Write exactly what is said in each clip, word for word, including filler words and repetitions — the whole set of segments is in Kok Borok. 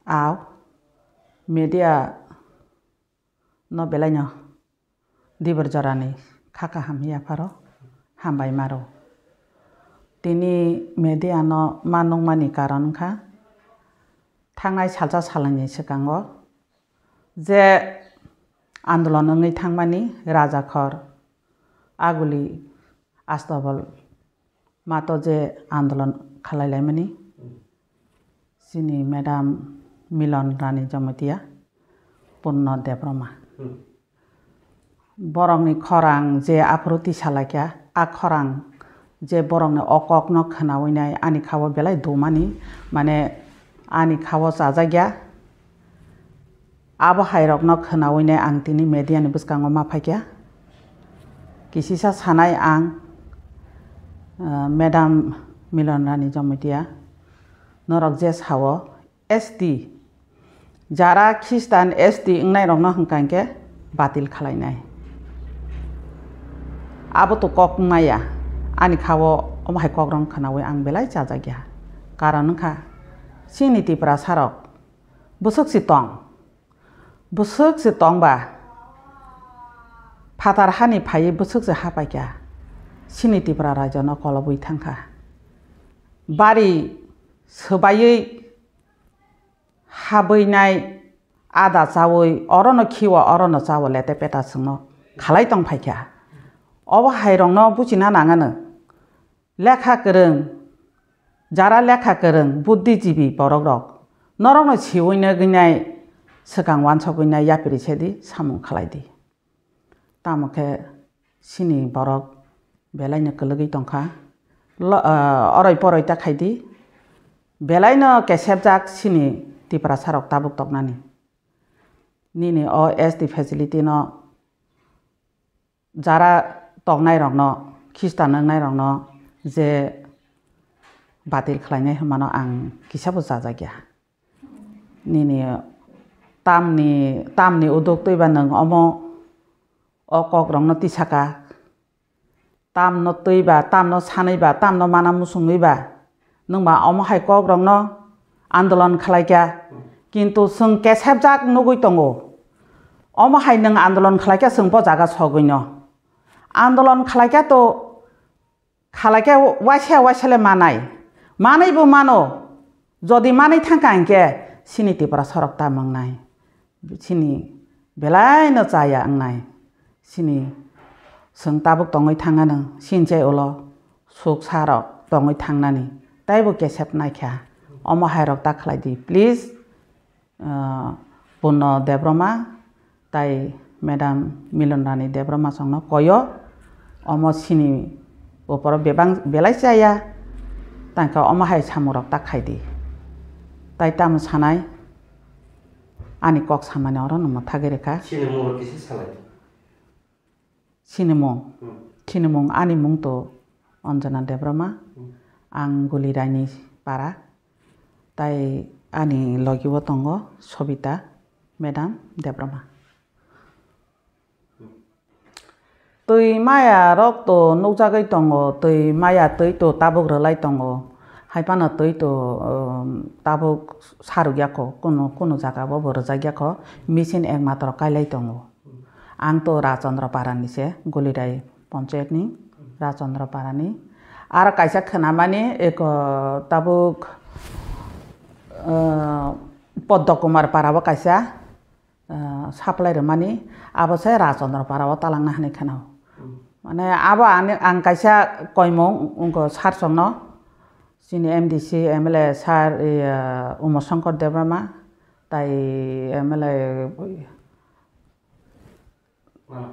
Au, media no belaino dibor jorani kha kaham yapharo hambai maro. Tini media no ma nungmani karon wngkha, thangnai salsa salangni swkango je andolon wngwi thangmani Rajakhor, Aguli, Astabol mato je andolon khalai laimani, chini madam Milon Rani Jamatia, Purno Debbarma. Borokni khorang je aphuru tisa laikha, a khorang je borokni o kokno khwnawi nai ani khao belai dumani, mane ani khao chajakya. Abo hairokno khwnawi nai ang tini media ni bwskango ma phaikha. Kisisa sanai ang, ah, Madam Milon Rani Jamatia, norok je sao, S T, jara Khristan S T wngnairokno hwnkha hinkhe batil khlainai. Abo to kok wngmaya, ani khao omo hai kokrok khwnawi ang belai chajakya. Karon wngkha, chini Tiprasarok bwswk se tong, bwswk se tongba, phatar hani phaiwi bwswk se hapaikha, chini Tipra rajyono kolobwi thangkha. Bari swbaiwi habwinai ada chawi, orono khiwo, orono chawo, lete peta chwngno khalai tong phaikha. Obo hairokno buchina nangano. Lekha kwrwng, jara lekha kwrwng, buddhijibi borokrok, norokno siwi nagwinai, swkang wansogwinai yapri sedi samung khlaidi. Tamo khe chini borok belaino kwlwgwi tongkha. Lo-, ah, oroi poroi ta khaidi. Belaino kesepjak chini Tiprasarok tabuk toknani. Nini o S T facility no jara toknairokno, Khristan wngnairokno je batil khlainai hwnmano ang kisabo chajakya. Nini tamni, tamni uduk twiba nwng omo o kokrokno tisaka. Tamno twiba, tamno sanwiba, tamno mana musungwiba. Nwngba omo hai kokrokno andolon khlaikha. Kintu chwng kesepjak nugwi tongo. Omo hai nwng andolon khlaikha chwng bo jaga sogwino. Andolon khlaikha to, khalai khe waisa waisa le manai. Manwi bo mano. Jodi manwi thangkha hinkhe chini Tiprasarok ta mangnai. Chini belai no chaya wngnai. Chini chwng tabuk tongwi thangano. Chini chai ulo suk sarok tongwi thangnani. Taibo kesep naikha. Omo hairok ta khlai di, please. Ah, Purno Debbarma tai Madam Milon Rani Debbarma songno koyo, omo chini opor bebang belai chaya, tangkha omo hai samung rok ta khaidi. Tai tamo sanai, ani kok samani oro no mwthagwi rwkha. Chini mung rok kisa salai. Chini mung. Hmm. Chini mung, ani mung to Anjana Debbarma. Hmm. Ang Guliraini para. Tai ani logi o tongo Sobita Madam Debbarma. Hmm. Twi maya rok to nukjagwi tongo, twi maya twi to tabuk rwlai tongo. Hai phano twi to, um, tabuk saruk yakho, kunu, kunu jaga bo bo rwjak yakho, machine ekmatro kailai tongo. Ang to Rajchandra Parani se, Gulidai Panchayat ni Rajchandra Parani. Aro kaisa khwnamani eko tabuk, eh, Poddo Kumar Para o kaisa, eh, supply rwmani, abo se Rajchandra Para o talangna hinwi khwnao. Mane abo ani, ang kaisa koimung wngkha sir songno, chini M D C, M L A sir, eh, Uma Shankar Debbarma, tai M L A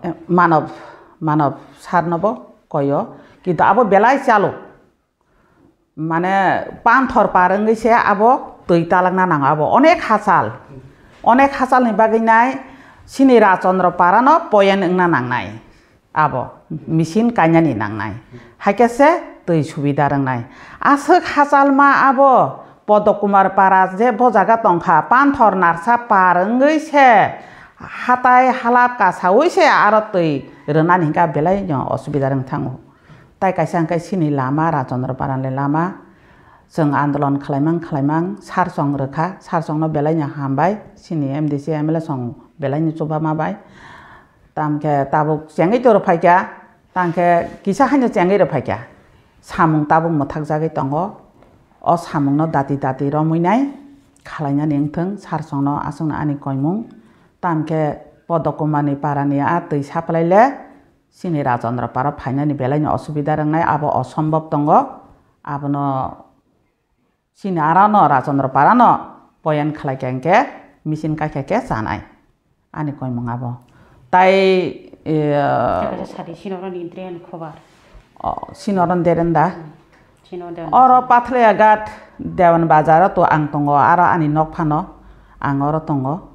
Eh, Manob, Manob sir no bo koyo, kintu abo belai chalo. Mane panthor par wngwi se abo twi talangna nango, abo onek hachal. Onek hachal ni bagwi nai chini Rajchandra Para no point wngna nangnai. Abo machine kainani nangnai. Hai khe se twi subida rwngnai. Aswk hachal ma abo Podo Kumar Para je bo jaga tongkha, panthor narsa par wngwi se hatai halap kasaui se aro twi rwnani hinkhe belai no osubida rwng thango. Tai kaisa hinkhe chini lama, Rajchandra Parani lama, Chwng andolon khwlaimang khwlaimang sar chwng rwkha, sar chwngno belaino hambai, chini M D C M L A chwng belaino chubama bai. Tamkhe tabuk chengwi toro phaikha, tangkhe kisa haino chengwi rw phaikha. Samung tabuk mwthakjagwi tongo. O samungno dati dati romwi nai khwlainani wngthwng sar chwngno aswkno ani koimung. Tamkhe Podokumani parani a twi supply le chini Rajondra para phainani belaino osubida rwngnai, abo osombob tongo. Abono chini arano Rajondra parano poyan khlai khe hwnkhe machine kai khe khe chanai. Ani koimung abo. Tai, eh, Kaisa sadi sino roni drain khobar. Oh, sino ron drain da. Sino drain. Oro Pathlaya Ghat Dewan Bazar o to ang tongo, aro ani nok phano ang oro tongo.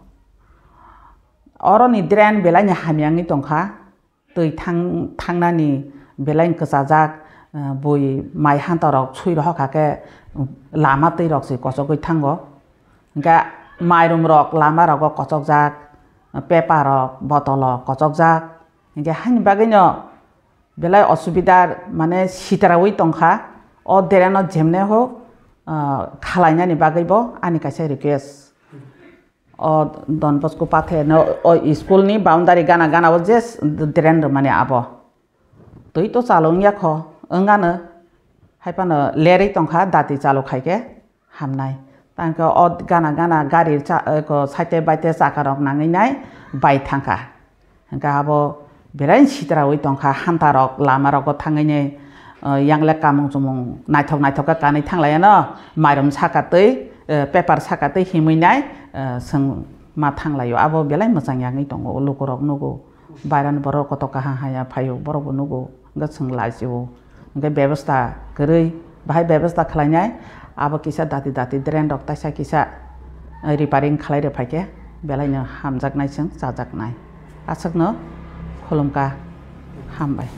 Oro ni drain belai ni hamya wngwi tongkha. Twi thang-, thangnani belai kwchajak, eh, bui mai hanta rok swi rohor kha khe lama twi rok se kochogwi thango. Hwnkhe mairum rok lama rogo kochokjak, paper rok, bottle rok kochokjak. Hwnkhe haini bagwino belai osubida mane sitraui tongkha. O drain no jemne ho, ah, khalainani bagwi bo ani kaisa request. O Don Bosco Pathe no o school ni boundary gana gana o je s-, drain rwmani abo. Twi to chalo wngya kho, wngano. Hai phano lerwi tongkha, dati chalo khai khe hamnai. Tangkhe o gana gana gari cha-, eko saite baite chaka rok nangwi nai bai thangkha. Hwnkhe abo belai sitraui tongkha, hanta rok lama rogo thangwi nai, eh, yang le kamung chumung naithok naithok khe kanwi thanglaiano, mairum saka twi, eh, paper saka twi himwi nai, eh, chwng ma thanglaio. Abo belai mwchang yangwi tongo, o lukurok nugo. Bairani borok kotok kaham haya phaio, borok bo nugo, hwnkhe chwng laisio. Hwnkhe bebasta kwrwi, bahai bebasta khlainai, abo kisa dati dati drain rok taisa kisa, eh, repairing khlai rw phaikhe, belaino hamjaknai chwng chajaknai. Aswkno khulumkha, hambai.